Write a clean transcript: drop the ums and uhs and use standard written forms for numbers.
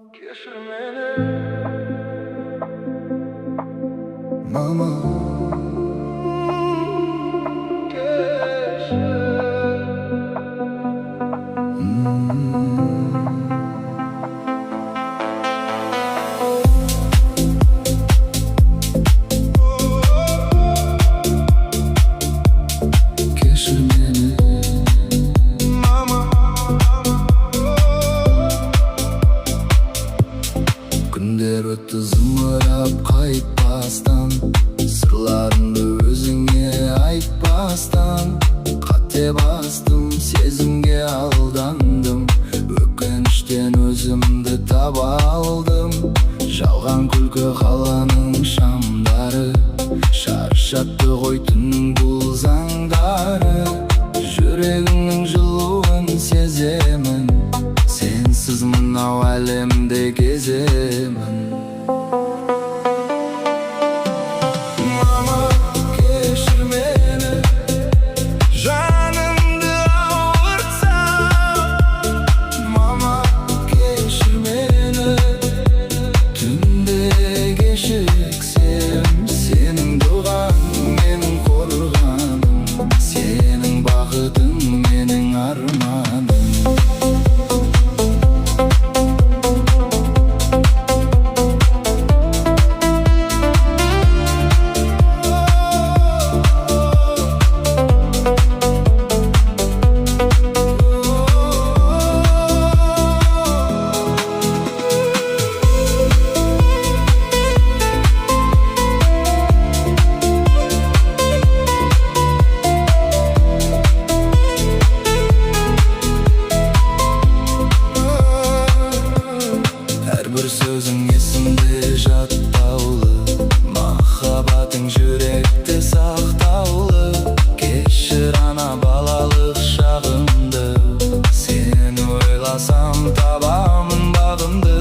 Кешір мені, мама. Кешір. Кешір мені, мама. Күндер өтті зымырап қайтпастан, сырларымды өзіңе айтпастан. Қате бастым, сезімге алдандым, өкініштен өзімді таба алдым. Жалған күлкі, қаланың шамдары, шаршатты ғой түннің бұл заңдары. Жүрегіңнің жылуын сеземін, сенсіз мынау әлемде кеземін. Мама, кешір мені, жанымды ауыртсам. Мама, кешір мені, түнде кешіксем. Сенің дұғаң менің қорғаным, сенің бақытың менің арманым. Әрбір сөзің есімде жаттаулы, махаббатың жүректе сақтаулы. Кешір, ана, балалық шағымды, сені ойласам, табамын бағымды.